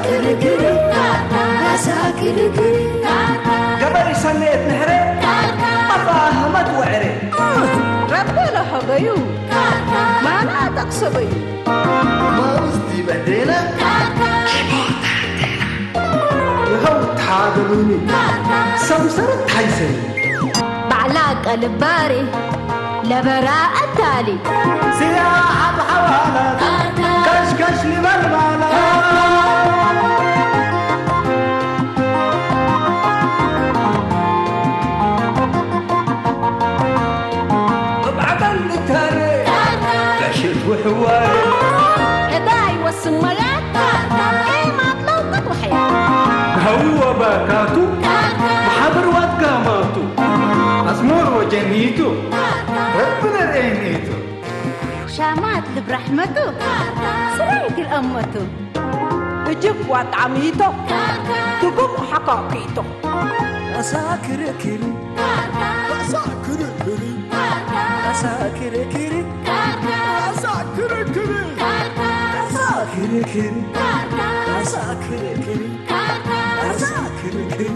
ክርክር፣ ራሳ ክርክር፣ ገበሪ ሰነየት ንሕረ፣ ኣባ ኣህመድ ወዕረ። ረቢ ረኸበዩ፣ ማና ጠቕሰበዩ። ማውዝ ዲበደለ፣ ይኸው ተሓገሉኒ፣ ሰምሰረት ታይሰኒ። ባዕላ ቀልባሪ ለበራ ኣታሊ። ስያ ኣብ ሓዋላት፣ ከሽከሽ ሊበልባላ። ብባዕዳን ልታረ፣ ቀሽት ውሕዋረ። እዳይ ወስመያ፣ ኤማት ለውቀት ወሐያ። ሃዊ ወባካቱ፣ ማሕበር ዋትጋማቱ፣ ኣስሞር ወጀኒቱ፣ ረቢ ነርኤኒቱ። ሻማት ልብ ራሕመቱ፣ ስራይት ልአመቱ። እጅብ ዋጣሚቶ፣ ትጉም ሓካኪቶ። ራሳ ክርክሪ፣ ራሳ ክርክሪ፣ ራሳ ክርክሪ፣ ራሳ ክርክሪ፣ ራሳ ክርክሪ፣ ራሳ ክርክሪ፣ ራሳ ክርክሪ።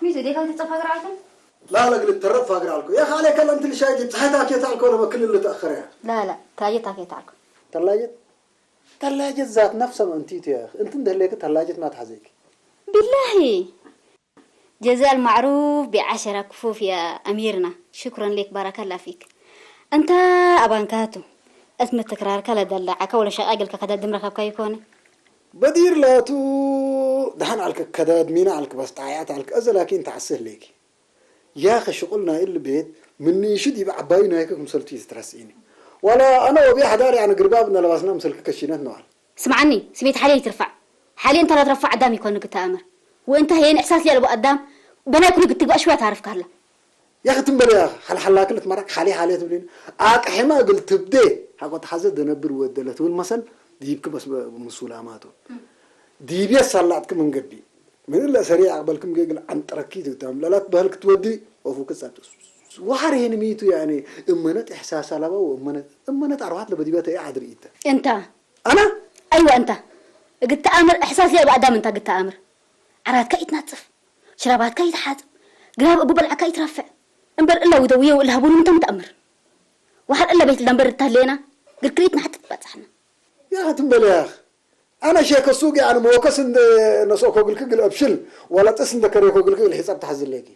ሚሱ ዴካ ተጸፋግራ ኣልከን? لا لا قلت ترف فاقر عليكم يا خالي كلا انت اللي شايف صحيت اكيت عليكم ولا بكل اللي تاخر يا لا لا تاجت اكيت عليكم. ثلاجة ثلاجة ذات نفسها ما انت يا اخي انت ده ليك ثلاجة ما تحزيك. بالله. جزاء المعروف بعشرة كفوف يا أميرنا، شكرا لك، بارك الله فيك. أنت أبانكاتو اسم التكرار كلا دلع كولا شقاقل كخداد دمرة خبكا يكوني. بدير لا تو دحن على الكداد مينا على الكبس طايعات على الكأزة لكن تعسه ليك. يا أخي شغلنا اللي بيت مني شدي بعباينا هيك مسلتي ترسيني. ولا أنا وبي حداري عن قرباب نلبسنا مسلك كشينات نوال. ስምዓኒ፣ ስሜት ሓልየ ኣይትርፋዕ። ሓልየ እንተ ላ ትረፋዕ ኣዳም ይኮን ንግተኣምር። ወእንተ ሄን እሕሳስ ሊያ ልቦ ኣዳም በናይ ኩሉ ግትግባእ ሽዋ ታርፍ ካላ። ያኽ ትም በል ያኽ፣ ሓልሓላክ ልትመራክ ሓልየ ሓልየ ትብሊን። ኣቅሒማ እግል ትብዴ፣ ሓቆ ተሓዘ ደነብር ወደለ ትብል መሰል፣ ዲብክ በስ በ-፣ ምሱላማቱ። ዲብየ ሳላጥክ መንገዲ። ምን እለ ሰሪዕ ኣቅበልክም ጌግል ዓንጥረኪ ትግተም። ለላት በህል ክትወዲ፣ ወፉ ክጻት። ወሓር ሄን ሚቱ ያኔ፣ እመነት ኢሕሳስ ኣለባ ወእመነት፣ እመነት ኣርዋት ለበዲበተ ኢዓድር ኢተ። እንታ? ኣና? ኣይዋ እንታ። እግል ተኣምር እሕሳስ ለይ ብኣዳም እንታ እግል ተኣምር። ዓራትካ ኢትናጽፍ፣ ሽራባትካ ኢትሓጽብ፣ ግራብ እቡ በልዓካ ኢትረፍዕ። እምበር እላ ውደውየ ወእላ ህቡን እንተ ምተኣምር። ወሓር እላ ቤት እላ እምበር እታሌና፣ ግልክሪት ንሓትት ባጻሕና። ያኽ ትም በል ያኽ። ኣነ ሼከ ሱቅ ያኒ መወከስ እንደ ነስኦ ኮግልክ ግል ኣብሽል፣ ወላ ጥስ እንደ ከሬ ኮግልክ ግል ሒሳብ ተሓዝለኪ።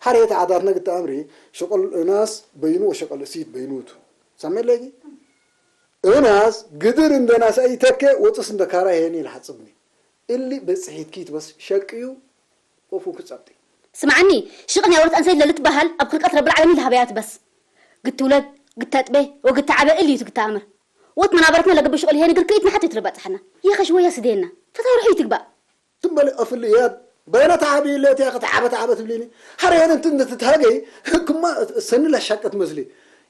ሓሬት ዓዳትና ግታ ኣምሪ፣ ሸቆል እናስ በይኑ ወሸቆል እሲት በይኑቱ። ሰሜለኪ? እናስ ግድር እንደ ናስ ኣይተከ ወጥስ እንደ ካራ ሄኒ ልሓጽብኒ። እሊ በጽሒትኪ ትበስ ሸቅዩ ወፉ ክጸብጢ። ስምዓኒ፣ ሽቕን ያወርት ኣንሰይት ለልትበሃል ኣብ ክልቀት ረብል ዓለሚን ለሃበያት በስ። ግትውለድ፣ ግተጥቤ፣ ወግተዓበ እሊ እዩ ትግተኣምር። ወት መናበረትና ለገብእ ሽቕል ሄኒ ግርክሪት ንሓት ይትርበጽሐና። የኸሽ ወያ ስዴና። ፈታይ ርሑ ይትግባእ። ትም በሊ ኣፍሊ እያድ በይነ ተዓቢ ኢለ እቲያ ከተዓበ ተዓበ ትብሊኒ። ሓረ ሄደ እንት እንድትትሃገይ ክማ ሰኒ ለሻቀት መስሊ።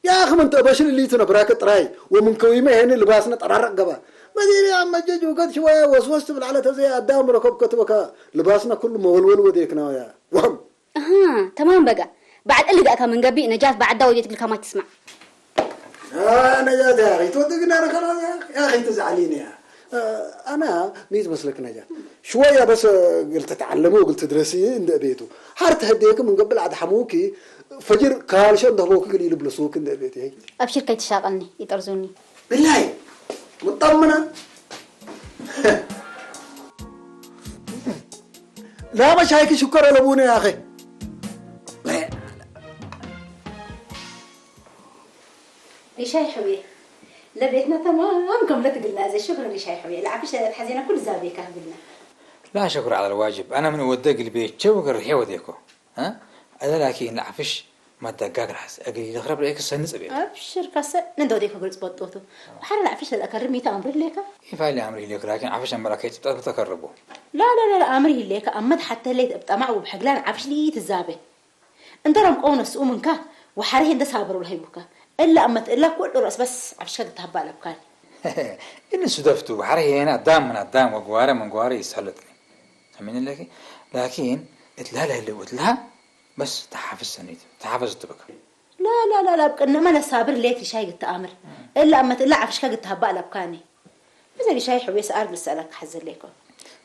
يا أخي من تبشر اللي تنبراك تراي ومن كويمة هني لباسنا ترارق قبا. ما ديري أما جج وقت شوية وسوست بالعلى تزي أدام ركب كتبك لباسنا كله مولول وديكنا يا وهم. أها، تمام بقى. بعد اللي قاك من قبي نجاة بعد داود يتقل كما تسمع. آه، نجاة يا أخي، تودقنا أنا خلاص يا أخي، يا أخي تزعليني يا. آه، أنا ميت مسلك نجاة. شوية بس، آه، قلت تتعلمي وقلت تدرسي عند بيته. حارت هديك من قبل عاد حموكي، فجر كالشن ده بوك قليل بلسوك عند بيته. أبشر كي تشاغلني، يطرزوني. بالله، مطمنة؟ لا، مش هيك شكر لابونا يا أخي. لا. ሪሻይ ሕውየ፣ ለቤትና ተማም ከምለ ትግልና ዘ ሽክር ሪሻይ ሕውየ፣ ለዓፊ ሸለት ሓዜና ኩሉ ዛቤካ ህብልና። لا شكر على الواجب، أنا من ودق البيت شو قرحي وديكو. ها؟ أنا لكن العفش ما تدقاك الحس، أقل يخرب لك السنة سبيل. أبشر كسر، نندو ديكو قلت بطوتو. وحنا العفش للأكرم ميتا أمر ليكا. إيه فالي أمري ليك، لكن عفش أمرك هي تبقى تكربو. لا، لا، لا، لا، أمري ليك، أما حتى ليت أبطمع وبحقلان عفش لي تزابي. እንተ ረምቀው ነስኡ ምንካ ወሓረ ሄንደ ሳበሩ ለሀይቡካ እላ እመት እላ ኩሉ ርእስ በስ ዓፍሽካ ግትሃባ ኣለብካን። إن سدفت حري هنا دام من الدام وقوارة من قوارة يسهلتني. أمين لك. لكن اتلا لا اللي وتلا بس تحافظ سنيت، تحافظ تبك. لا لا لا لا بقنا ما نصابر ليك شاي قلت أمر. إلا أما إلا عفشك قلت هبا لبكاني. إذا شاي حويس أرجو سألك حزر ليكو.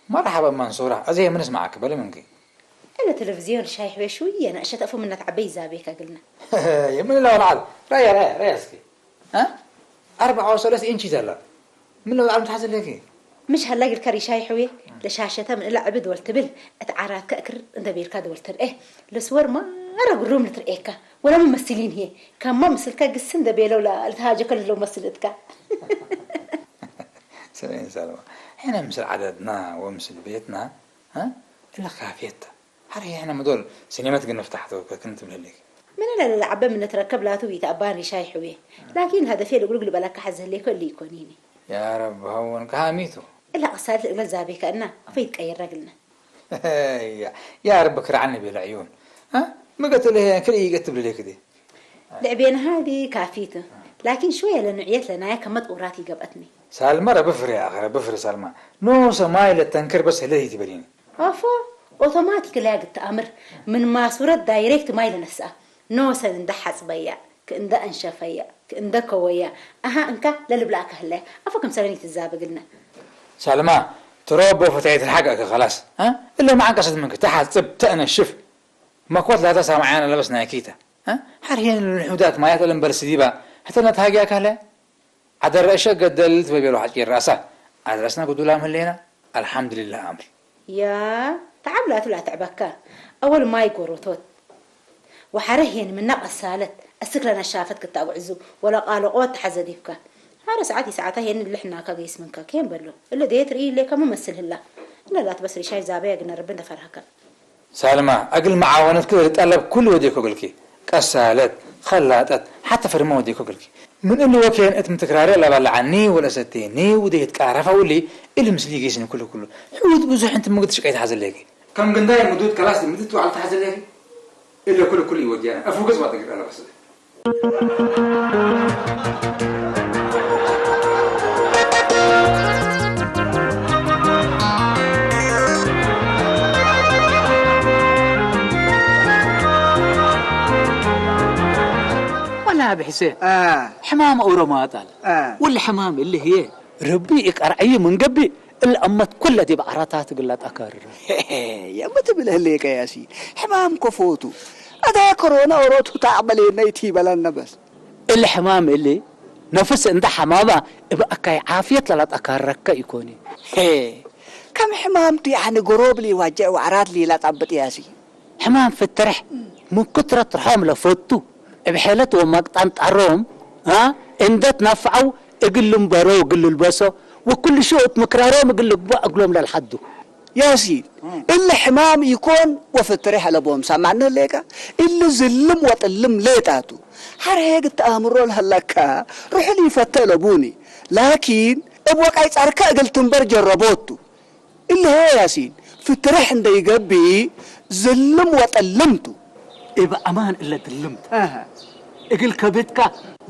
مرحبا منصورة، أزي من اسمعك بلا منك. إلا تلفزيون شاي حوي شوية، أنا أشتأفو منك عبي زابيك قلنا. يا من لا والعال، رايا رايا رايا اسكي. ها؟ أربعة وثلاثين إنشي زلا. من لو عم تحصل لك إيه؟ مش هلا قلت كري شاي حوي، لشاشة من إلا عبد والتبل، اتعرات كأكر انت بيركاد والتر إيه، لسور ما أرى قروم لتر إيكا، ولا ممثلين هي، كان ما مثل كا قسن ده بيلو لا، التهاجة كل لو مثلتك. سلام سلام. حين مثل عددنا ومثل بيتنا، ها؟ إلا خافيتها. هر هي إحنا مدول سينمات قلنا فتحته كنت من هليك. من لا لا عبا من نتركب لا توي تأبان رشاي حوي. لكن هذا فيه لقلق لبلاك حزه ليكو اللي يكونيني. يا رب هون كهاميتو. إلا قصالت إلا زابي كأنه أفيد كأي رجلنا. يا، يا رب كرعني بالعيون. ها؟ ما قلت له كل إيه قلت بلي كده. لعبين هذه كافيته. لكن شوية لنوعية لنا كمت أوراتي قبتني. سالمرة بفري آخر، بفري سالمة. نو سماي للتنكر بس هلي تبريني. أفا، أوتوماتيك لا قلت أمر. من ما صورة دايركت ماي لنسأ. نو سن ده حسبيا. كإن ده أنشفيا. كإن ده كويا. أها، أنك لا لبلاك هلا. أفا كم سنة تزاب قلنا. سالمة، تروبو فتايت الحق أكا خلاص. ها؟ إلا ما عن قصد منك. تحت تب تأنا الشف. ما كوت لا تسمع عيانا لبس نايكيتا. ها؟ هر هي الحدات ما يتلم برسديبا. حتى نتهاجي أكا هلا. عاد الرئيس قد دلت بيبيرو حاجة الرأسة. عاد رأسنا قدو لام هلينا. الحمد لله أمر. يا تعب لا تلا تعبكا. أول ما يقولوا توت. وحرهين من نقص سالت. السكلة نشافت كتاب عزو. ولا قالوا قوت حزديبكا. هذا ساعتي ساعتها هين اللي حنا كقيس منك. كين بلو. اللي ديت رئي لك ممثل هلا. إلا لا تبصري شاي زابية قلنا ربنا فرهكا. ሳልማ፣ እግል መዓወነት ክል ጠለብ ኩሉ ወዴኮ እግልኪ። ቀሳለት፣ ኸላጠት፣ ሐተ ፈርመ ወዴኮ እግልኪ። ምን እሊ ወኬን እት ምትክራሪ ለበልዐኒ ወለሰቴኒ ውዴ ይትቃረፈ ውሊ እሊ ምስል ይጌስኒ ኩሉ ኩሉ። ሕውት ብዙሕ እንቲ ምግድ ሽቀይ ተሐዘለኪ። ከም ግንዳይ ምዱድ ከላስ ምድት ወዓል ተሐዘለኪ። እለ ኩሉ ኩሉ ይወድያነ። አፉ ገጽ ዋጠ ግዳ ለበስለ። ወላ ብሕሴ፣ አ። ሕማም ኦሮማጣል። አ። ወላ ሕማም እሊ ህየ። ረቢ ይቀርዐዩ ምን ገብእ። እለ አመት ኩለ ዲብ ዐራታት እግል ለአካርር። የምትብል ህሌከ ያሲን፣ ሕማም ከፎቱ። አዳ ኮሮና ኦሮቱ ተአቅበሌነ ኢቲበለነ በስ። እለ ሕማም እሊ ነፍስ እንደ ሐማማ እብ አካይ ዓፍየት ለለአካርረከ ኢኮኒ። ሄ፣ ከም ሕማምቱ ያዕኒ ጎሮብ ሊዋጀዕ ወዐራት ሊለጠብጥ ያሲን። ሕማም ፍትርሕ ምን ክትረት ርሖም ለፈቱ፣ እብ ሔለት ወመቅጣን ጣሮም፣ አ፣ እንደ ትነፍዐው እግል ልንበሮ እግል ልልበሶ፣ ወኩሉ ሽእ እት ምክራሮም እግል ልግቦ እግሎም ለልሐዱ። ያሲን፣ እሊ ሕማም ኢኮን ወፍትርሕ አለቦም ሰማዕነ ሌቀ፣ እሊ ዝልም ወጥልም ሌጣቱ። ሐር ሄግ እት አእምሮ ለሀለካ ርሑ ሊፈተ ለቡኒ። ላኪን፣ እብ ወቃይ ጸርከ እግል ትንበር ጀረቦቱ። እሊ ሄ ያሲን፣ ፍትርሕ እንደ ይገብእ፣ ዝልም ወጠልምቱ። እብ አማን እለ ድልምት። አሃ። እግል ከብድካ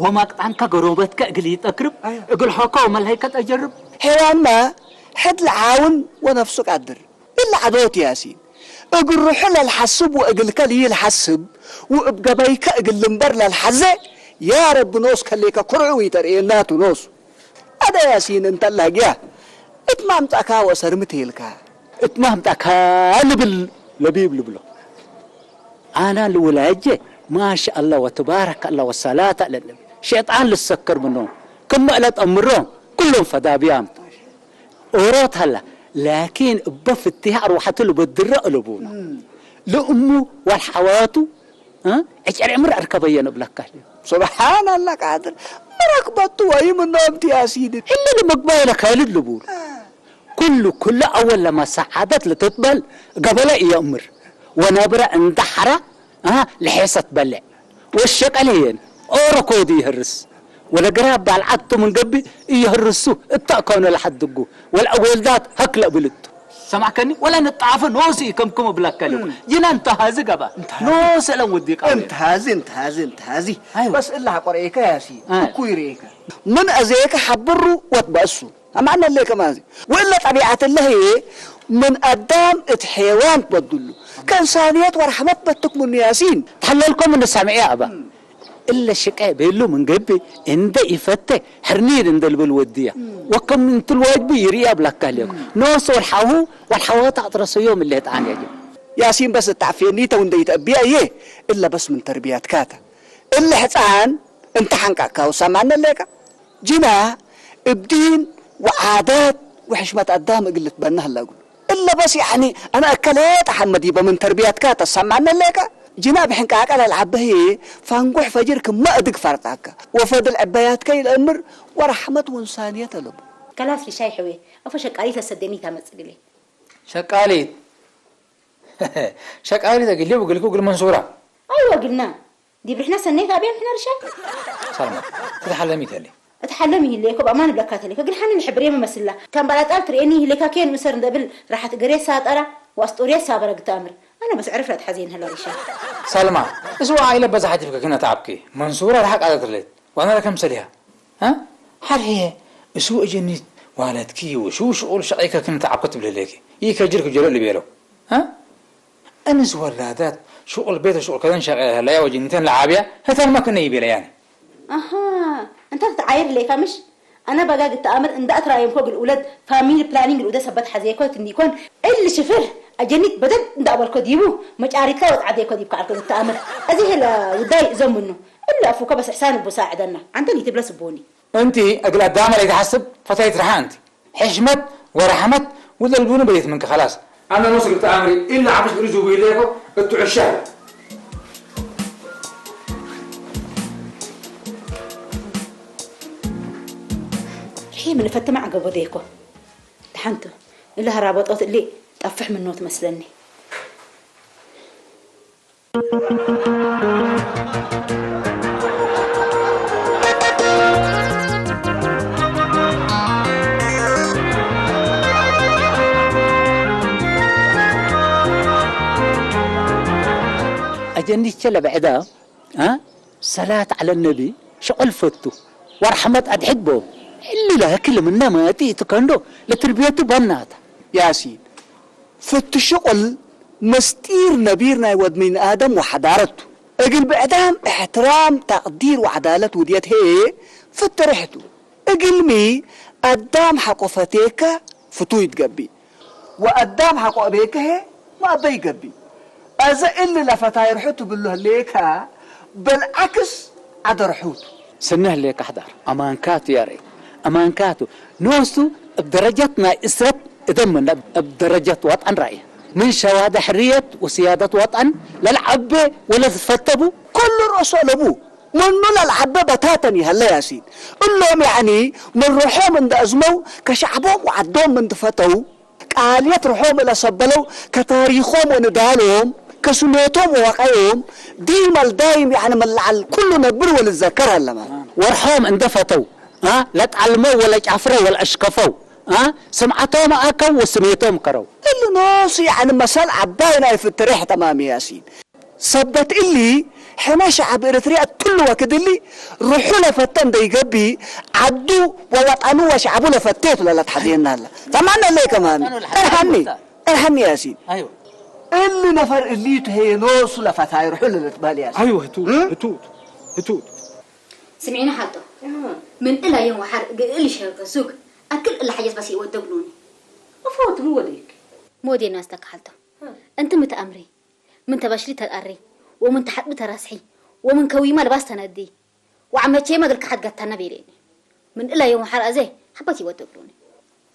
ወማቅጣንካ ገሮበትከ እግል ኢጠክርብ፣ አያ። እግል ሖከ ወመልሀይከ ጠጀርብ። ሔዋንመ ሕድ ለዓውን ወነፍሱ ቃድር። እሊ ዐዶት ያሲን፣ እግል ሩሑ ለልሐስብ ወእግልከ ልይልሐስብ፣ ወእብ ገበይከ እግል ልንበር ለልሐዜ፣ ያ ረቢ ኖስ ከሌከ ኩርዑ ኢተርእየናቱ ኖሱ። አደ ያሲን እንተ ለህግያ፣ እት ማምጣካ ወሰርምት ሄልካ። እት ማምጣካ ልብል ለቢብ ልብሎ። አና ልውላጀ ማሻአላ ወትባረከላ ወሰላተ ለነቢ። ሸይጣን ልሰክር ምኖም። ክመ እለ ጠምሮም፣ ኩሎም ፈዳብያም። ኦሮት ሀላ፣ ላኪን እበ ፍቲሕ አርወሐቱ ልበድረ እለቡና። እም። ለእሙ ወልሐዋቱ እ? ዕጨር ዕምር አርከበየ ንብለካ። ሱብሓነላ ቃድር፣ መረክበቱ ወይ ምኖም ቲ ያሲን። እሊ ልምግባይ ለካልድ ልቡል። አ። ኩሉ፣ ኩሉ አወል ለመሰዓደት ልትትበል ገበለ ኢየእምር። ወነብረ እንደ ሐራ፣ አ፣ ለሔሰት በልዕ። ወሸቀለየን ኦሮ ኮዱ ይህርስ። ወለገራብ ባልዓቱ ምን ገብእ ኢየህርሱ እተ አኮነ ለሐድጉ። ወለአወልዳት ሀክ ለእብልቱ። ሰማዕከኒ? ወላ ንጣፈ ኖሲ ከምኩም ብላካ ኣለኹ። ጅና እንተሃዚ ገባ። ኖሲ ለን ወዲቃ። እንተሃዚ፣ እንተሃዚ፣ እንተሃዚ። ኣይወ። በስ እላ ቆርኤካ ያሲ። ኣይ። እኩ ይርኤካ። ምን ኣዘየካ ሓብሩ ወትበእሱ። ኣማዕና ለይ ከማዚ። ወላ ጠቢዓት ለህ ምን ኣዳም እት ሔዋን ትበድሉ። ከእንሳንየት ወረሕመት በትክ ምኑ ያሲን። ተሐለልኮም እንሳምዕያ ኣባ። እለ ሽቀ ቤሉ ምን ገብእ እንደ ኢፈተ ሕርኒድ እንደ ልብል ወድያ። ወከም እንትል ዋጅቡ ይርያ ብላካ ልየኩ። ኖስ ወልሓሁ ወልሓወታ ኣጥረሰዮም እለ ህጣን ያጅብ። ያሲን በስ እታዕፌኒ ተው እንደ ይተእብያ እየ። እለ በስ ምን ተርቢያትካታ። እለ ሕፃን እንተ ሓንቃቅካ ውሳማነ ለካ። ጅና እብ ዲን ወዓዳት ወሕሽመት ኣዳም እግል ልትበና ህላ እግሉ። እለ በስ ያዕኒ ኣነ እከሌ ጠሓመ ዲበ ምን ተርቢያትካ ተሰማዕነ ሌከ። ጅና ብሕንቃቀ ለልዓበ ህዬ ፋንጉሕ ፈጅር ክመ እድግ ፈርቃካ ወፈድል ዕበያትከ ይልእምር ወረሕመት ወንሳንየት ኣለቡ። ከላስ ርሻይ ሕዌ፣ ኣፎ ሸቃሊት ኣሰደኒ ታመጽእ ግሌ። ሸቃሊት ሸቃሊት እግል ብግልኩ እግል መንሱራ። ኣይወ እግልና ዲብርሕና ሰነይት ኣብያ ምሕና ርሻይ። ሳልማ፣ ትትሓለሚ ተሊ። እትሓለም ይህለየ ኮብ ኣማን ብለካ ተሊ ከግልሓኒ ንሕብር የመመስላ። ከም ባላጣል ትርእየኒ ይህለካ ከየን ምሰር እንደብል ራሓት እገርየ ሳጠራ ዋስጦርየ ሳበረ ግተኣምር። ኣነ በስ ዕርፍ ረት ሓዘ ይንህላ ርሻይ። ሳልማ፣ እስዋ ኣይለ በዛ ሓቲፍከ ክነተዓብኪ መንሱራ ርሓቅ ኣዘትርሌት ዋና ለከም ሰሊሃ። እ? ሓርሕየ፣ እሱ እጀኒት ዋለትኪ ወሹ ሽቁል ሸቂከ ክነተዓብከ ትብለለኪ። ይከጅር ክጀሎ ልቤሎ። እ? እንስ ወላዳት ሽቁል ቤት ሽቁል ከዘን ሸቀ ለያ ወጀኒተን ለዓብያ ህተን መክነ ይቤለያኒ። ኣሃ፣ እንታ ትትዓይር ሌካ ምሽ? ኣነ ባጋ ግተኣምር እንዳ እትራየምኮ ግል ኡለድ ፋሚሊ ፕላኒንግ ልኡደ ሰበት ሓዘየኮ ትንዲኮን እል ሽፍር ኣጀኒት በደድ እንዳእበልኮ ዲቡ መጫሪትካ ወጽዓደይኮ ዲብካ ዓልኮ ግተኣምር። እዚ ህለ ውዳይ እዘምኑ እለ ኣፉኮ በስሕሳን እቡሳ ዕደና። ኣንተን ይትብለ ስቡኒ። እንቲ እግል ኣዳመ ለይትሓስብ ፈታይት ረሓ እንቲ ሕሽመት ወረሕመት ውለልቡኒ በሌት ምንክ ኸላስ። ኣነ ኖስ ግብቲ ኣምሪ ኢላ ዓፍሽ ብሪ ዝቡ ኢለኮ እቱ ዕሻ። ርሒ ምን ፈትማ ዓገቦ ደይኮ። ደሓንቱ እለ ሀራቦጦት እሊ ጠፍሕ ምኖ ትመስለኒ። ኣጀንዲቸ ለብዕዳ፣ አ? ሰላት ዐለ ነቢ፣ ሸቆል ፈቱ፣ ወርሐመት ኣድሕድ ቦ፣ እሊ ለህክል ምነ መጢ እትከንዶ ለትርብየቱ በናታ። ያሲን፣ ፍትሹ ቁል ምስጢር ነቢር ናይ ወድ ሚን ኣደም ወሐዳረቱ። እግል ብዕዳም እሕትራም፣ ተቅዲር ወዐዳለት ውድየት ህዬ ፍትርሕቱ። እግልሚ ኣዳም ሐቆ ፈቴከ ፍቱይ ትገብእ፣ ወኣዳም ሐቆ እቤከ ህዬ መኣበይ ገብእ። አዘ እሊ ለፈታይ ርሑ ትብሎ ህሌከ፣ በልዓክስ ዐደ ርሑቱ። ስነ ህሌከ ሕዳር፣ አማንካቱ ያሬ፣ አማንካቱ ኖሱ እብ ደረጀት ናይ እስረት እደም ምነ እብ ደረጀት ወጠን ረአየ። ምን ሸዋደ ሕርየት ወስያደት ወጠን ለልዐቤ ወለትፈተቡ። ኩሉ ርእሱ አለቡ። ምኑ ለልዐቤ በታተን ይሀለ ያሲን። እሎም ያዕኒ ምን ርሖም እንደ አዝመው ከሸዕቦም ወዐዶም ምን ትፈተው፣ ቃልየት ርሖም እለ ሰበለው ከታሪኾም ወንዳሎም ከስሜቶም ወወቀዮም ዲመል ዳይም ያዕኒ ምን ለዐል ኩሉ ነብር ወልዘከር ሀለመ። ወርሖም እንደ ፈተው፣ አ፣ ለጣልመው ወለጫፍረው ወለአሽከፈው፣ አ፣ ስምዓቶም አከው ወስሜቶም ከረው። እሊ ኖሱ ያዕኒ መሰል ዐባይ ናይ ፍትሬሕ ተማም ያሲን። ሰበት እሊ፣ ሕነ ሸዐብ ኤረትርያ እትሉ ወክድ እሊ፣ ርሑ ለፈተ እንደ ይገብእ፣ ዐዱ ወወጠኑ ወሸዐቡ ለፈቴቱ ለለትሐዜና ሀለ። ተማን እለ ከማን። እርሐኒ፣ እርሐኒ ያሲን። አይወ። እሊ ነፈር እሊቱ ሄኖሱ ለፈታይ ርሑ ለለትበህል ያሲን። አይወ፣ ህቱ፣ እም? ህቱ፣ ህቱ። ስምዒና ሓልጦ። ምን እላየን ወሓር ግእል ሸርቀ ሱግ፣ ኣክል እላ ሓጀት ባስ ይወደግሉኒ። እፎ፣ ትሙ ወደይክ። ሞዴና ዝተካሓልጦ። እም። እንቲ ምትኣምሪ። ምን ተበሽሊ ተትአሪ፣ ወምን ተሐጥቢ ተራስሒ፣ ወምን ከዊማ ልባስ ተነዲ፣ ወዐመቼማ እግልካ ሐድገታነ ቤሌኒ። ምን እላ ዮም ወሐር አዜ ሐበት ይወደግሉኒ።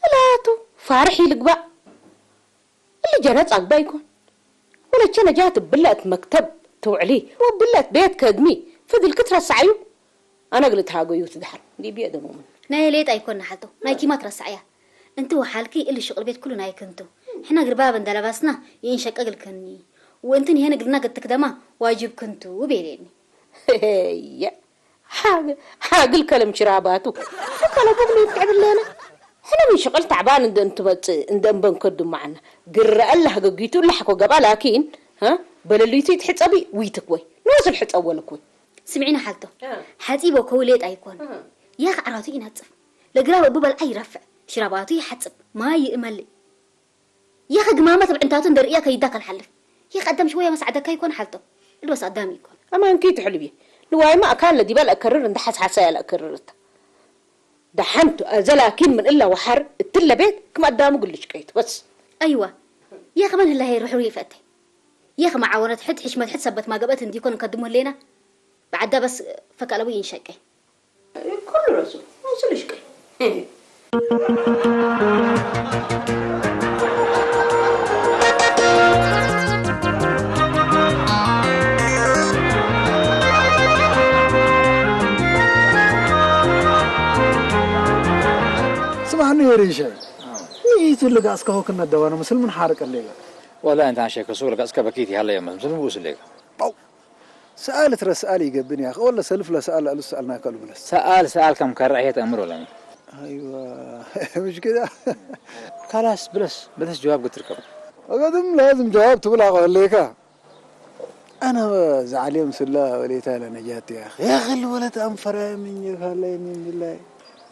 እላቱ ፋርሕ ይልግባእ። እሊ ጀነ ጸግባ ይኮን። ወለቼ ነጃት ብለእት መክተብ ትውዕሊ፣ ወብለእት ቤት ከድሚ፣ ፍድል ክትረስዓዩ። ኣነ እግል እትሃገዩ ትድሐር እንዲ ብየ ደሞምን። ናይ ሌጥ ኣይኮን ንሓልቶ፣ ናይ ኪማ ትረስዓያ። እንቲ ወሓልኪ እሊ ሽቅል ቤት ኩሉ ናይክንቱ። ሕና ግርባብ እንደ ለባስና ይእንሸቀ እግልክኒ። ወእንትን ይሄን እግልና ገትክደማ ዋጅብክንቱ ቤሌኒ። ሄየ፣ ሓግ-፣ ሓግል ከለም ሽራባቱ። ከለ ብግሉ ይትዕብለና። أنا من شغل تعبان، እንደ እንትመጽእ እንደ እምበንከዱ معنا ግረአላ ገጊቱ ላሕኮ ገባ ላኪን ها በለልይቲ ትሕጸቢ ውይትክ ወይ ንወስል ሕጸብ ወልክ ወይ ስምዒና ሓልቶ ሓጺቦ ከውሌጥ ኣይኮን። ያኽ ዓራቱ ይነጽፍ ለግራ በቡ በልዓ ይረፍዕ ሽራባቱ ይሓጽብ ማይ ይእመልእ። ያኸ ግማመ ተብዕንታቱ እንደርእያ ከይዳ ከልሓልፍ። ያኸ ኣዳም ሽወያ መስዓደካ ይኮን ሓልቶ። እልበስ ኣዳም ይኮን። ኣማንኪ ትሕልቢ ንዋይማ ኣካል ለዲባ ለእከርር እንደ ሓስሓሳ ያለ እከርርታ። ደሓንቱ ኣዘላኪን ምን እላ ወሓር እትለ ቤት ክም ኣዳሙ ግልሽ ቀይት በስ። ኣይዋ። ያኸ መን ህላሄ ርሕሩ ይፈተ። ያኸ መዓወነት ሕድ ሕሽመት ሕድ ሰበት ማገበት እንዲኮን ከድሙ ህሌና። ብዓዳ በስ ፈካለቡ ይንሸቀ። ኩሉ ረሱ ስልሽ ቀይ። ስማዕኒ ሪሸ፣ ንኢቱ ልጋስካ ሆክና ደባና ምስል ምን ሓርቅ ሌጋ። ወላ እንታ ሸከ ሱር ጋስካ በኪት ያለ የመስ ምስል ንጉስ ሌጋ። ጳው! ሰኣል ትረ ሰኣል ይገብን ያኸ ወላ ሰልፍ ለሰኣል ኣሉ ሰኣልና ከሉ ብለስ። ሰኣል ሰኣል ከም ከራህ የተእምር ወላኒ። ኣይዋ ምሽ ከዳ። ካላስ ብለስ ብለስ ጀዋብ ግትርከብ። ወገድም ላዝም ጀዋብ ትብላ ቆሌካ። أنا زعلي مسلا وليتا لنجاتي يا أخي يا أخي الولد أنفر من يفعل من بالله.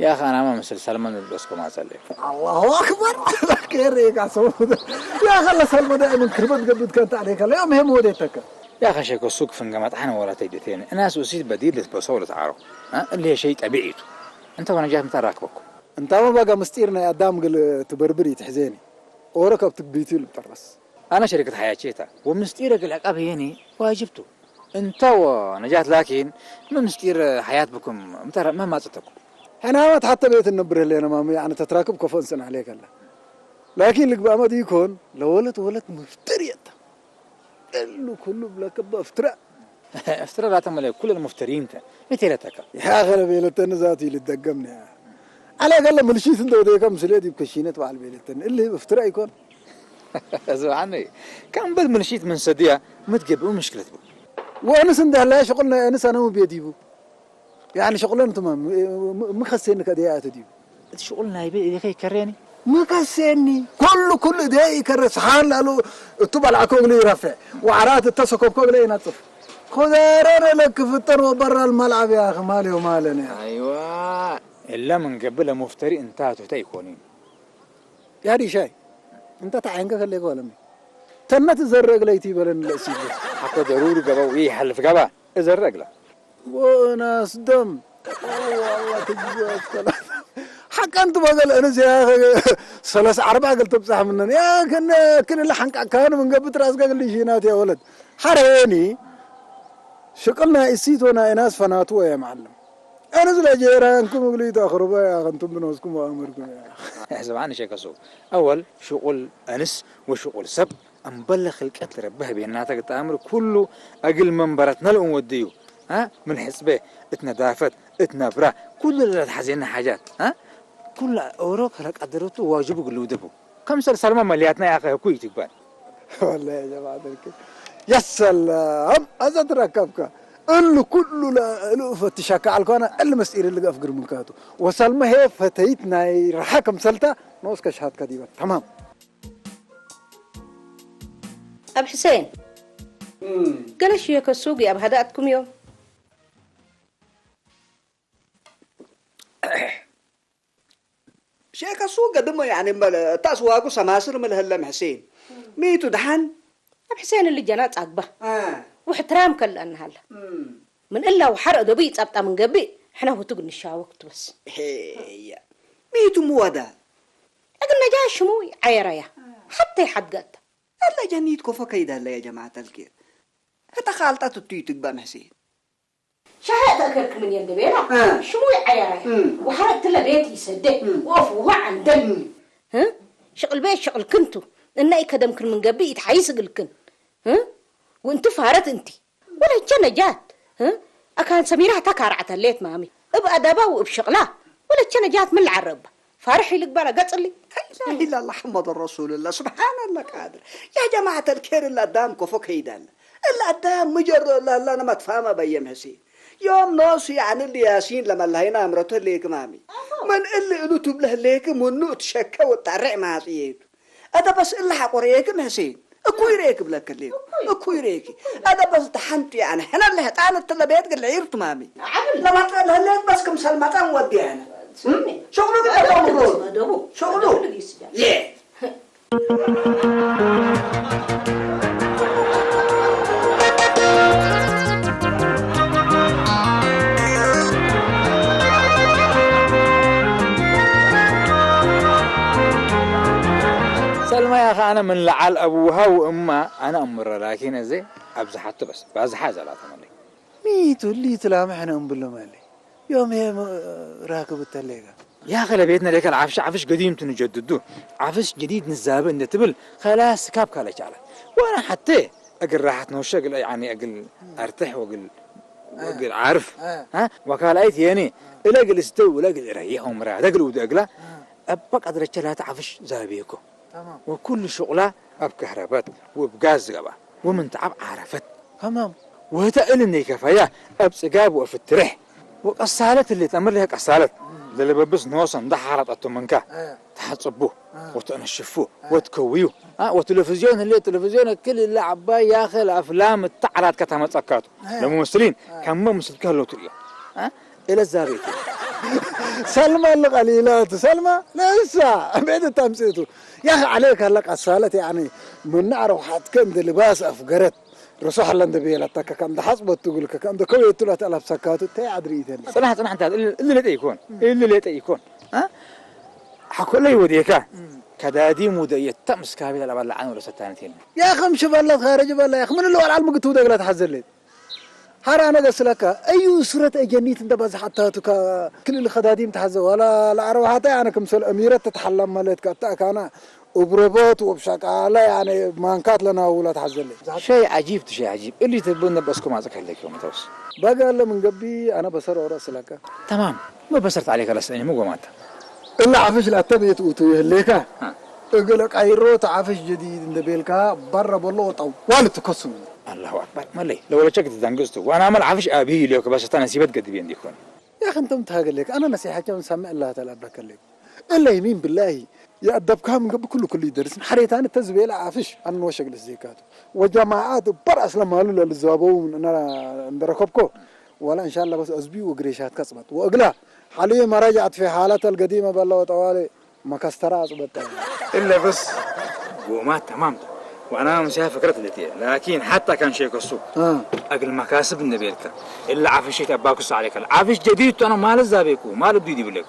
يا أخي أنا ما مثل سلمان البسكو ما سلي. الله أكبر. كير يا قاسم. يا أخي الله سلمان ده من كربت قبض كانت عليك اليوم هم وديتك. يا أخي شيكو سوق فنجمت أنا ولا تيدتين الناس أسيت بديل بصولة عارو. ها اللي هي شيء طبيعي. أنت وأنا جات متراكبك. أنت ما بقى مستيرنا يا دام قل تبربري تحزيني. وركب تقبيتي البترس. ኣነ ሸሪከት ሐያቼታ ወምስጢረ ግልዕቃብ የኔ ዋጅብቱ እንተ ወነጃት ላኪን ምን ምስጢር ሐያት ብኩም ምተረ መማጽተኩም. حناوت حتى بيت النبر اللي أنا ما يعني تتراكب كفن سنة عليك الله. لكن لك بأمد يكون لولد ولد مفتري أنت. كله كله بلا كبة افتراء. افتراء لا تملك كل المفترين انت. متى لا تكا. يا غلبي لتن ذاتي للدقمني. على الأقل من شيء سندو ديكم سليدي بكشينة وعلى بيلتن اللي افتراء يكون. እዚ ብዓኒ ከም በል ምንሽት ምን ሰድያ ምትገብኡ ምሽክለት ቡ። ወእንስ እንደ ህላየ ሽቁልና እንስ ኣነ ምን ቤት ይቡ። ያኒ ሽቁለን ትማም ምኸሴኒ ከደያ ኣተ ድዩ። እቲ ሽቁል ናይ ቤት ኢኸ ይከረኒ። ምከሴኒ ኩሉ ኩሉ ደይ ይከረ ሰሓን ላሉ እቱ በልዓኮ እግሉ ይረፍዕ ወዓራት እተሰኮብኮ እግለ ይነጽፍ። ኮዛረረ ለክፍጠር ወበራል መልዓብ ያኺ ማልዮ ማለነ። ኣይዋ እለ ምን ገብእ ለሙፍተሪ እንታ ቱህተ ይኮኒ። ያዲ ሻይ እንተ ተዓይንከ ከሌከ ወለሚ ተነት ዘረግ ለይቲ በለን ለእሲብ ሓኮ ደሩሪ ገባው ይሓልፍ ገባ እዘረግላ ወናስ ደም ሓቀንቱ በገል እንስ ያ ሰለስ ዓርባ ገል ተብጻሕ ምነን ያ ከነ ክን ለሓንቃ ካን ምን ገብት ራስ ገል ሽናት ያ ወለድ ሓረየኒ ሽቅልና እሲት ወና ኢናስ ፈናቱ ወየ መዓለም። ኣነ ዝለ ጀይራንኩም እግሉ ይተኽርቦ ያ ከንቱም ብነስኩም ወኣምርኩም ያ። ሕስብ ዓን ሸከሱ ኣወል ሽቁል ኣንስ ወሽቁል ሰብ ኣምበለ ክልቀት ረቢ ህቤናተ ግጣምር ኩሉ ኣግል መንበረት ነልኡን ወድዩ ምን ሕጽበ እት ነዳፈት እት ነብራ ኩሉ ለተሓዜና ሓጃት ኩሉ ኦሮ ከረቀደረቱ ዋጅቡ ግልውደቡ ከምሰል ሰልማ መሊያትና ያኸ ህኩ ይትግባል። والله يا جماعة الخير. يا سلام! أزت ركبك. እሉ ኩሉ ለእሉ ፈትሻካ ኣልኳና እሊ መስጢር እሊ ገፍ ግር ምንካቱ ወሳልመ ሄ ፈተይት ናይ ረሓ ከምሰልታ ንኡስ ከሽሃትካ ዲበት ተማም። ኣብ ሕሴን ገለሽ እዮ ከሱግ ኣብ ሃዳእትኩም እዮም። ሸከ ሱገ ድሞ ያኒ እታስ ዋጉ ሰማስር ምልህለ ምሕሴን ሚቱ ድሓን ኣብ ሕሴን ልጀና ጻግባ ውሕትራም ከልአን ሃለ ምን እላ ውሓር እደቡ ይጻብጣ ምን ገብእ ሕና ሁቱግ ንሻወክ ትበስ ሄየ ሚቱ ምወዳ እግን ነጃ ሽሙ ዓየራያ ሓተይ ሓድጋታ ኣላ ጀኒት ኮፎ ከይዳለ ያ ጀማዓት ኣልኬር ህታ ካልጣት እቱ ይትግባ ምሕሴን ሻሃ ተእከርክ ምን የንደ ቤላ ሽሙይ ዓያራይ ወሐረግ ትለ ቤት ይሰደ ወፍ ውሃ ዓንደን ሽቅል ቤት ሽቅል ክንቱ እና ኢከደምክን ምን ገብእ ይትሓይስ እግልክን ወእንቲ ፋረት እንቲ ወለቸ ነጃት ኣካን ሰሚራ እታ ካርዓተ ሌት ማሚ እብ ኣዳባ ወእብ ሽቅላ ወለቸ ነጃት ምን ልዓረባ ፋርሕ ኢልግበረ ገጽሊ لا إله إلا الله محمد رسول الله سبحان الله قادر يا جماعة الخير الأدام كفو كيدال الأدام مجرد الله الله نمت فاما بيم حسين يوم نوس يعني اللي ياسين لما الله هنا أمرته اللي كمامي መን እሊ እሉ ትብለ ህሌክ ምኑ እትሸከ ወጣሬዕ ማጽየቱ። ኣደ በስ እላ ሓቆር ኤክ ምህሲ። እኩይ ሬክ ብለክ ህሌክ። እኩይ ሬክ። ኣደ በስ ተሓንቲ ኣነ። ሕና ለህጣን እትለ ቤት ግለ ይርትማሚ። ለማጣ ለህሌክ በስ ክምሰል መጣን ወዲ ኣነ። ሸቕሉ ግለ ደቡ። ሸቕሉ። የ። ሰልማያ ከኣነ ምን ለዓል ኣብ ውሃው እማ ኣነ እምረ ላኪን እዚ ኣብዝሓቱ በስ ባዝሓ ዘላተመለይ ሚቱ ሊቱ ላምሕነ እምብሎ መለይ ዮም ራክብ እተለይጋ يا أخي لبيتنا ليك العفش عفش قديم تنجددو عفش جديد نزابه انت تبل خلاص كاب كالك على وانا حتى اقل راحت نوشه اقل يعني اقل ارتاح واقل واقل عارف ها وكالايت يعني الا اقل استو ولا اقل ريح عمره هذا اقل ودي اقلا ابقى قدرت لا تعفش زابيكو وكل شغله اب كهربات وبغاز قبا ومن تعب عرفت تمام وهتا الني كفايا اب صقاب وفي الترح وقصالت اللي تمر لها قصالت للببس نوصا ده حرط اتو منكا تحصبو وتنشفو وتكويو ها وتلفزيون اللي تلفزيون كل اللي عباي يا اخي الافلام التعرات كتمصكاتو لممثلين كم ممثل كهلو تريو ها الى الزابيتي سلمى اللي قليلات سلمى لسه بيت التمسيتو يا اخي عليك هلا قصالت يعني من نعرف حد كان لباس افقرت ርሱሕ ኣለ እንደ ቤለተካ ከም ደሓጽበቱ እግልከ ከም ደከውየቱ ለተለብሰካቱ እንታይ ኣድሪ ይተል ጽናሕ ጽናሕ እንታይ እል እል ለጠ ይኮን እል ለጠ ይኮን አ ሓኮለይ ወዴካ ከዳዲም ውደ የተምስ ካቢላ ለባላ ዓን ወለ ሰታነት የለ ያ ከም ሽበለት ኻረጅ በላ ያ ምን ለዋል ዓልምግቱ ደግላ ተሓዘለይ ሓራ ነገ ስለካ እዩ ሱረት እጀኒት እንደ ባዝሓታቱ ክልል ኸዳዲም ተሓዘ ዋላ ለኣረዋሓታ ኣነ ክምሰል እሚረት ተተሓላም ማለት ከኣታ ካና እብረቦት ወብሻቃላ ያኔ ማንካት ለናውላ ተሓዘለ شيء عجيب شيء عجيب اللي تبون نبسكم عزك هلك يوم توس በጋ ለምን ገቢ ኣነ በሰር ወረ ስለካ تمام ما بسرت عليك لسني مو قمات እላ ዓፍሽ ላተ ቤት ኡቱ ይህሌካ እግለ ቃይሮ ተዓፍሽ ጀዲድ እንደ ቤልካ በረ በሎ ወጣዋል ትከሱ الله اكبر ملي لو لشك تدنقزتو وانا عمل عفش ابي اليوك بس انا سيبت قد بين ديكون يا اخي انت متهاجل لك انا نصيحه كم سامع الله تعالى بركلك እለይ ሚን ብላሂ የኣደብካ ምንገብ ኩሉ ኩሉ ይደርስን ሓሬታን እተዝቤለ ዓፍሽ ኣንወሸግልስ ዘይካቱ ወጀማዓት እበር ኣስለማሉ ለልዛበው እንደረከብኮ ወላ እንሻላ በስ ኣዝቢ ወግሬሻትካ ጽበት ወእግላ ሓልዩ መራጃ ኣትፌ ሓላተ ልገዲመ በላ ወጠዋለ መከስተራ ኣጽበጠ እለ በስ ጎማ ተማምታ ዋና ምሳያ ፍክረት ለትየ ላኪን ሓታ ካን ሸይከሱ ኣግል መካስብ እንደቤልካ እለ ዓፍሽ ተባኩስ ዓሌካ ዓፍሽ ጀዲድ ቶነ ማለት ዛቤኩ ማለት ዲድ ይብለኩ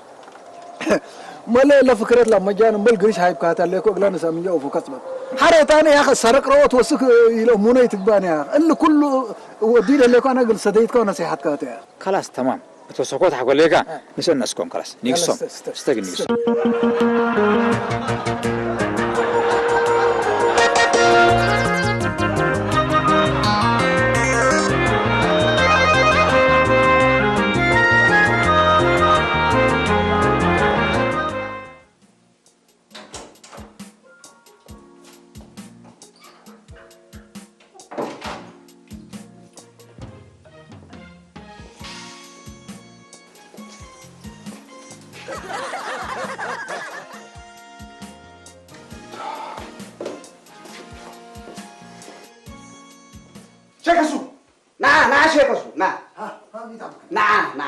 መለ ለፍክረት ላ መጃን እምበል ግሪሽ ሃይብ ካታ ለኮ እግላ ንሳ ምንጃ ኦፎ ከጽበት ሓሬታነ ያኸ ሰረቅ ረወት ወስክ ኢለ ሙነ ይትግባን ያ እል ኩሉ ወዲ ለለኮ ኣነ ግል ሰደይት ከሆነ ሰይሓት ካታ ያ خلاص تمام እቶ ሰኮት ሓጎሌጋ ንሰን ነስኮም خلاص ኒግሶም ስተግ ኒግሶም ሸከሱ ና ና ሸከሱ ና ና ና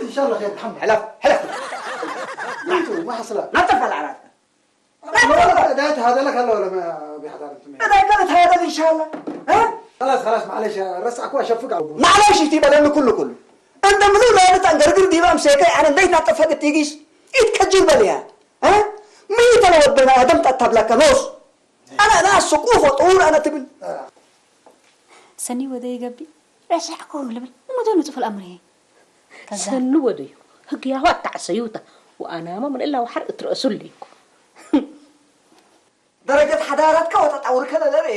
إن شاء الله خير الحمد لله حلف حلف ما حصل نطف على عرفت لا تهذا لك هلا ولا ما بيحضر انت ما تقدر تهذا ان شاء الله ها خلاص خلاص معلش رسعك واشفق على معلش تي بدل كله كله انت ملو لا انت انقرقر دي بام سيكا انا ليت نطفق تيجيس يتكجل بليا ها ميت انا ودنا ادم تطب لك نص انا لا سقوف وطول انا تبل ሰኒ ወደይ ገቢ ረሳዕኩ ልብል እሞ ዶ ንጥፉል ኣምርየ ከዛ ሰኒ ወደዩ ህግያዋ ኣታዕሰዩታ ወኣናማ ምን እላ ወሓር እትረእሱ ኣለይኩ ደረጀት ሓዳራትካ ወተጣውርከ ለለርኤ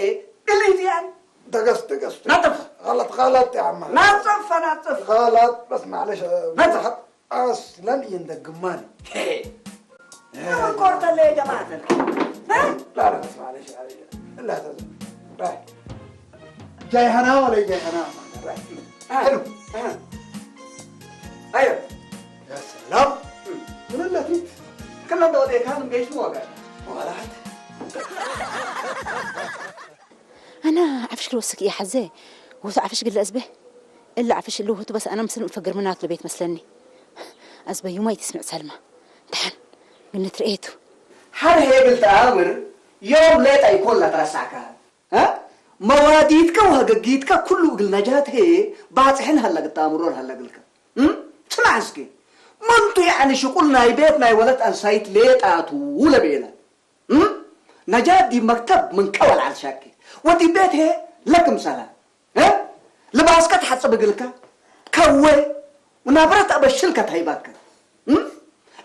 እልይትያን ደገስ ደገስ ናጥፍ غلط غلط يا عم ናጥፍ ናጥፍ غلط بس معلش ናጥፍ أصلا يندق جمال. أنا كورت اللي يا جماعة. ها؟ لا لا بس معلش معلش. لا تزعل. رايح. جاي هنا ولا جاي هنا؟ رايح. حلو. أيوه. يا سلام. من اللي ክለ እንደ ወዴካ ምን ገይሽ ወጋ ወላህት أنا عفش لو سكي حزة وهو عفش قل أزبه إلا عفش اللي هو بس أنا مسلم فقر منات لبيت مسلني أزبه يوم ما يتسمع سلمى دحن قلنا ترقيته حر هيبل تآور يوم ليت أيكون لا ترسعك ها موااديتك وهققيتك كله قل نجات هي باطحن هلا قد تامرون هلا قلك هم سمع اسكي منتو يعني شقول ناي بيت ناي ولد أنسايت ليت آتو ولا بيلا نجاة دي مكتب من كول على شاكي ودي بيت هي لكم سلام ها لباسك تحصب قلك كوي ونابرت أبشلك تهيبك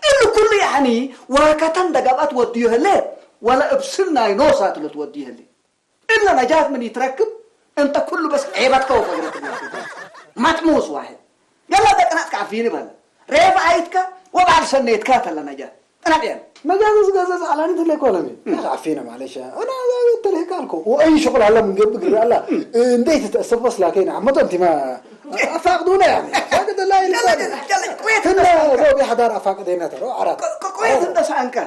إنه كل يعني واكتن دقابات وديها لي ولا أبسلنا ينوسات لتوديها لي إلا نجاة من يتركب أنت كل بس عيبتك وفقرتك ما تموس واحد يلا دقناتك عفيني بلا ريف عيتك وبعد سنيتك تلا نجاة ጠናጢያን መጋዘዝ ገዘዝ ዓላኒ ትለይ ኮለሚ ያኽ ዓፊነ ማለሽ ኣና ተለካ ኣልኮ ወአይ ሽቁል ኣላ ምን ገብር ኣላ እንዴት ተሰበስ ላከይና ዓመቶ እንቲማ ኣፋቅዱና ያኒ ኣፋቅደላ ይልቃ ቆየት ዶ ቢሓዳር ኣፋቅደና ተሮ ዓራት ቆየት እንደሳንካ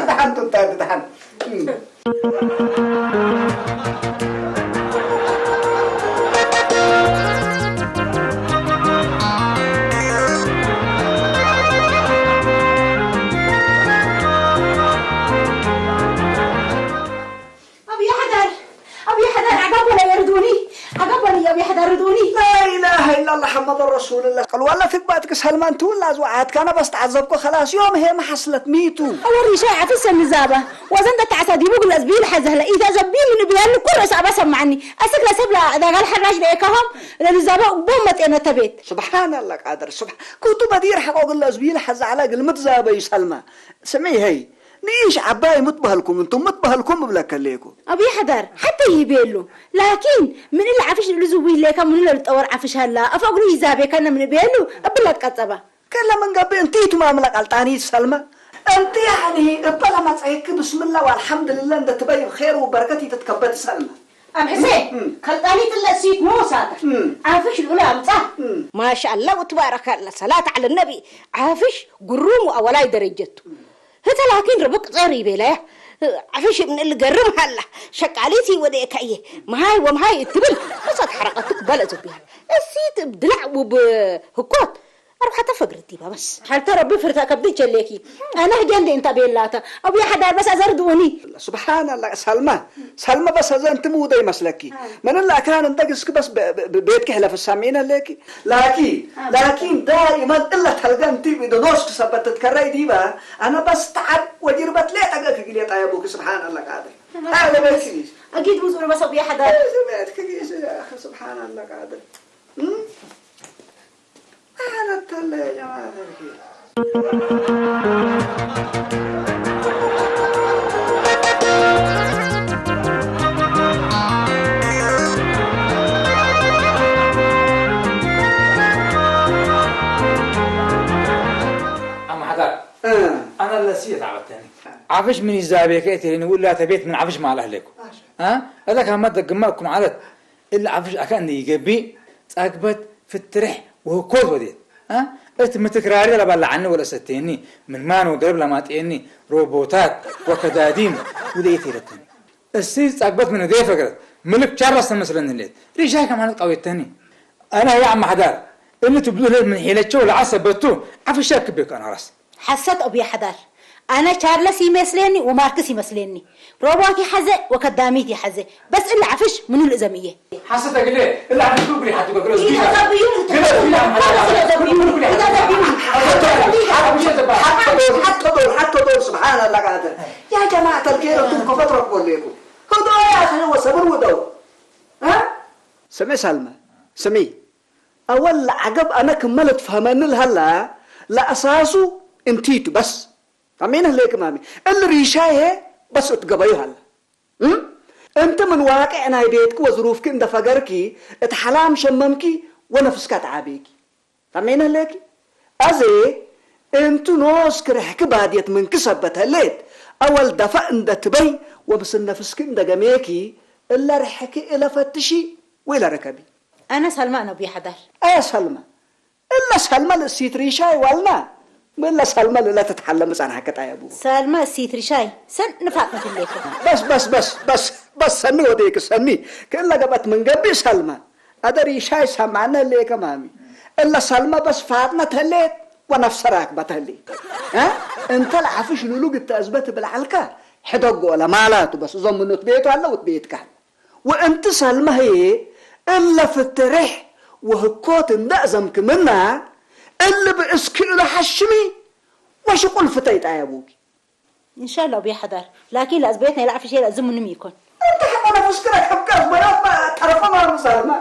ደሓን ትንታ ደሓን أبي حدار أبي حدار عقب ولا يردوني عقب ولا أبي حدار ردوني لا إله إلا الله محمد رسول الله قال والله تقبعتك سلمان تولى أزوعات كان بس تعذبك خلاص يوم هي محصلت ميتو أول رشاي عفسة نزابة وزن تتعسى دي بقول أزبيل حزهلة إذا زبيل من بيان كل رأس أبا سمعني أسك لسبلا إذا قال حراج ليكهم لنزابة بومة إنا تبيت سبحان الله قادر سبحان كنت بدير حق أقول أزبيل حزهلة قلمت زابة يسلمى سمعي هي ንእሽ ዓባይ ምትበህልኩም እንቱም ምትበህልኩም እብለከ ኣለኩ። ኣብይ ሓዳር ሓተይ ይቤሉ ላኪን ምን እለ ዓፍሽ ንእሉ ዝውይ ሌካ ምኑ ለልጠወር ዓፍሽ ሃላ እፈ እግሩ ይዛቤካነ ምን እቤሉ እብላት ቀጸባ። ከለ ምን ገብእ እንቲ ቱማም ለቀልጣኒ ሰልመ እንቲ ያኒ እበ ለመጸየክ ብስምላ ወአልሐምድልለ እንደ ትበይ ብኼር ወበረከት ይትትከበድ ሰልመ። ኣብ ሕሴ ከልጣኒት እለ እሲት ኖ ሳተ ዓፍሽ ልኡለ ኣምጻ። ማሻአላ ወትባረከላ ሰላት ዐለ ነቢ ዓፍሽ ግሩም ወአወላይ ደረጀቱ ህተ ላኪን ርብቅ ጸር ይቤለያ ዓፍሽ እብን እል ገርም ሃላ ሸቃሊት ይወደየካየ መሃይ ወመሃይ እትብል እሳት ሐረቀትክ በለ ዝብያል እሲት እብ ድላዕ ውብ ህኮት أروح أتفقر الديبة بس حالة ربي فرتا كبدي جليكي أنا هجان دي انت بيلاتا أبو يا حدا بس أزردوني سبحان الله سلمى سلمى بس هذا انت مو داي مسلكي من الله كان انت قسك بس بيتك حلف السامعين ليكي لاكي لاكي دائما الا تلقى انت بدو نوش سبت تتكري ديبا انا بس تعب وجربت ليه تلقى في قليت يا ابوك سبحان الله قادر هذا بيتي أكيد مزور بس أبو يا حدا سبحان الله قادر ዓፍሽ ምን ይዛቤከ እትልኒ ውላተ ቤት ምን ዓፍሽ ማል ኣህሌኩ እለ ካብ መደግማ እኩም ዓለት እለ ዓፍሽ ኣካ እንደ ይገቢ ጸግበት ፍትርሕ ወህኮት ወዴት እት ምትክራሪ ለባላዓኒ ወለሰቴኒ ምን ማን ወገረብ ለማጤኒ ሮቦታት ወከዳዲም ውደየት ይረተኒ እሲ ጸግበት ምን እደየ ፈገረት ምልክ ቻርለስ ተመስለኒ ሌት ሪሻይ ከማለት ቀዌተኒ ኣላ ያ ማሕዳር እኒ ትብሉ ሌት ምን ሒለቸው ለዓሰበቱ ዓፍሻ ክቤክ ኣናራስ ሓሰት ኦብያ ሓዳር ኣነ ቻርለስ ይመስሌኒ ወማርክስ ይመስሌኒ ሮቦት ይሓዘ ወከዳሚት ይሓዘ በስ እለ ዓፍሽ ምኑ ልእዘም እየ ሓሰት ኣግለ እለ ዓፍሽ ብጉሪ ሓቲ በግረ ዝቢታ حتى دول حتى دول سبحان الله قادر يا جماعة الخير انتم كفترة بقول لكم خذوا يا اخي وصبر ودو ها سمع سلمى سمي أول عقب أنا كملت فهمني الهلا لأساسه انتيت بس فمين هليك مامي الريشاي بس اتقبيو هلا انت من واقع ناي بيتك وظروفك انت فقركي اتحلام شممكي ونفسك تعابيكي فمين هليك أزي انت نوس كرحك باديت من كسبت هليت أول دفع انت تبي ومس النفسك انت قميكي إلا رحكي إلا فتشي وإلا ركبي أنا سلمى أنا بيحدر أي سلمى እላ ሳልማ ልእሲት ሪሻይ ዋልና። እላ ሳልማ ልእላ ተትሓለ ምጻናሕከ ጣየቡ። ሳልማ እሲት ሪሻይ ሰን ንፋቅ ንትሌኩ። በስ በስ በስ በስ በስ ሰኒ ወደይክ ሰኒ። ክእላ ገባት መንገቢ ሳልማ። ኣደ ሪሻይ ሰማነ ሌከ ማሚ። እላ ሳልማ በስ ፋጥና ተሌት ወነፍሰ ራክባ ተሌት። እ? እንተ ለዓፍሽ ሉሉ ግተ እዝበት ብልዓልካ ሕደጎ ለማላቱ በስ እዞም ምኑት ቤቱ ኣለውት ቤትካ። ወእንቲ ሳልማህዬ እለ ፍትሬሕ ወህኮት እንዳ ዘምክምና እለ ብእስክእሎ ሓሽሚ ወሽቁል ፍተይ ጣየቡኪ። እንሻላ ቢያ ሓዳር ላኪን ላዝበየት ናይ ላዕፊሽ የላ ዝምንም ይኮን። እንተ ሓቆ ነፍስክና ከብቀስ በያት ተረፈ ማሉ ሳልማ።